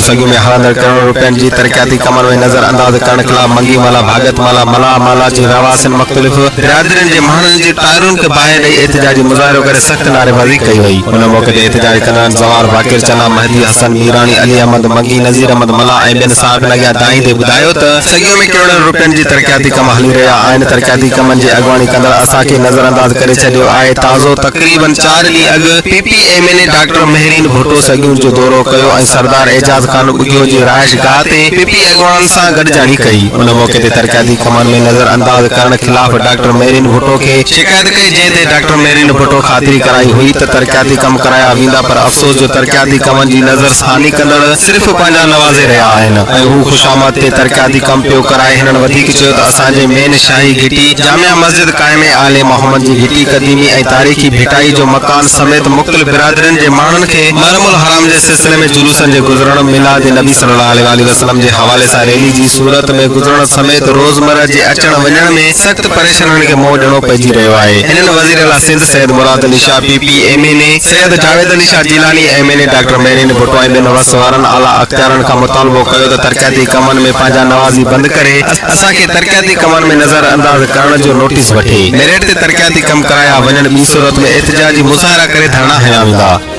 سڳيون ۾ هلندڙ ڪروڙين روپين جي ترقياتي ڪمن ۾ نظر انداز ڪرڻ خلاف منگي مالا، ڀاڳت مالا، ملاح مالا جي رهواسين مختلف برادرين جي ماڻهن جي ٽائرن کي باهه ڏئي احتجاجي مظاهرو ڪري سخت نعريبازي ڪئي وئي. ان موقعي تي احتجاج ڪندڙن زوار باقر چنا، مهدي حسن ميراڻي، علي احمد منگي، نذير احمد ملاح ۽ ٻين صحافين اڳيان دانهيندي ٻڌايو ته سڳيون ۾ ڪروڙين روپين جي ترقياتي ڪم هلي رهيا آهن، ترقياتي ڪمن جي اڳواڻي ڪندڙ اسان کي نظرانداز ڪري ڇڏيو آهي، تازو تقريبن چار ڏينهن اڳ P P M N A doctor Mehreen Bhutto Saghion جو دورو ڪيو ۽ سردار اعجاز خان ٻگهيو جي رهائش گاهه تي پي پي اڳواڻن سان گڏجاڻي ڪئي. ان موقعي تي ترقياتي ڪمن ۾ نظر انداز ڪرڻ خلاف ڊاڪٽر مهرين ڀٽو کي شڪايت ڪئي جنهن تي ڊاڪٽر مهرين ڀٽو خاطري ڪرائي هئي ته ترقياتي ڪم ڪرايا ويندا پر افسوس جو ترقياتي ڪمن جي نظر ثاني ڪندڙ صرف پنهنجا نوازي رهيا آهن ۽ هو خوشامد تي ترقياتي ڪم پيو ڪرائي هنن وڌيڪ چيو ته اسان جي مين شاهي گهٽي جامع مسجد قائم آل محمد جي گهٽي قديمي ۽ تاريخي ڀٽائي جو مڪان سميت مختلف برادرين جي ماڻهن کي محرم الحرام جي سلسلي ۾ جلوسن جي گذرڻ، ميلاد نبي صلي الله عليه واٰله وسلم جي حوالي سان ريلي جي صورت ۾ گذرڻ سميت روزمره جي اچڻ وڃڻ ۾ سخت پريشانين کي منهن ڏيڻو پئجي رهيو آهي. هنن وزير اعليٰ Sindh Syed Murad Ali Shah, P P M N A Syed Javed Ali Shah Jilani, M N A doctor Mehreen Bhutto ۽ ٻين وس وارن اعليٰ اختيارن کان مطالبو ڪيو ته ترقياتي ڪمن ۾ پنهنجا نوازي بند ڪري اسان کي ترقياتي ڪمن ۾ نظر انداز ڪرڻ جو نوٽيس وٺي ميرٽ تي ترقياتي ڪم ڪرايا وڃن ٻي صورت ۾ احتجاجي مظاهرا ڪري ڌرڻا هنيا ويندا.